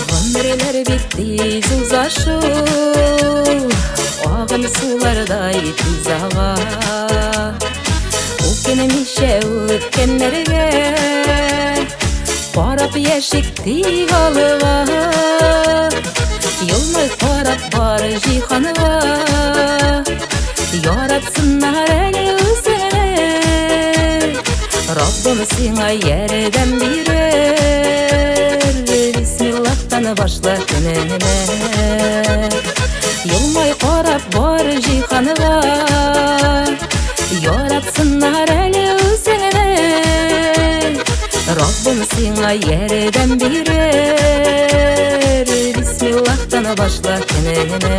Гомерләр бит тиз уза шул, Агым сулардай тиз ага. Үкенмичә үткәннәргә Карап яшик тик алга. Елмай карап бар җиһанга, Яратсыннар әле үзеңне. Раббым сиңа ярдәм бирер, Бисмиллахтан башла көнеңне. Елмай карап бар җиһанга, Яратсыннар әле үзеңне. Раббым сиңа ярдәм бирер, Бисмиллахтан башла көнеңне.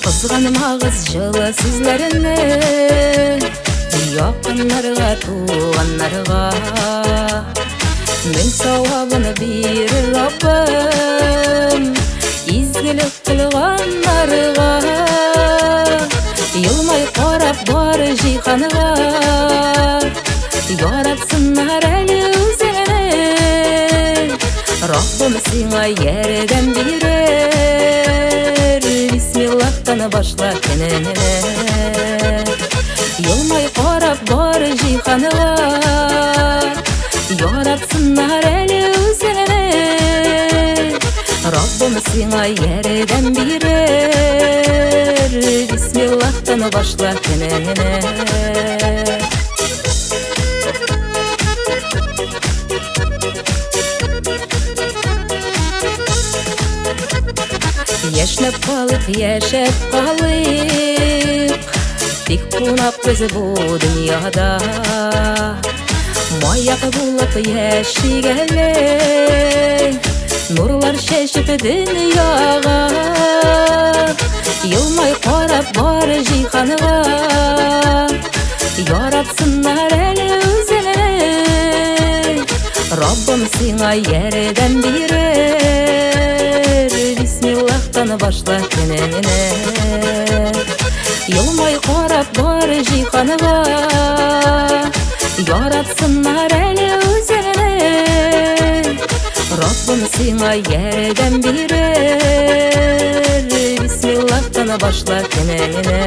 Кызганмагыз җылы сүзләрне Якыннарга, туганнарга. Мең савабын бирер Раббым Изгелек кылганнарга. Елмай карап бар җиһанга, Яратсыннар әле үзеңне. Раббым сиңа ярдәм бирер, Бисмиллахтан башла көнеңне. Елмай карап бар җиһанга, Яратсыннар әле үзеңне. Раббым сиңа ярдәм бирер, Бисмиллахтан башла көнеңне. Яшьнәп калыйк, яшәп калыйк, Тик кунак без бу дөньяда. Маяк булып яшик әле, Нурлар чәчеп дөньяга. Елмай карап бар җиһанга, Яратсыннар әле үзеңне. Раббым сиңа ярдәм бирер, Бисмиллахтан башла көнеңне. Елмай карап бар җиһанга, Яратсыннар әле үзеңне. Раббым сиңа ярдәм бирер, Бисмиллахтан башла көнеңне.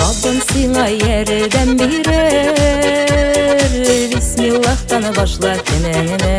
Раббым сиңа ярдәм бирер, Бисмиллахтан башла көнеңне.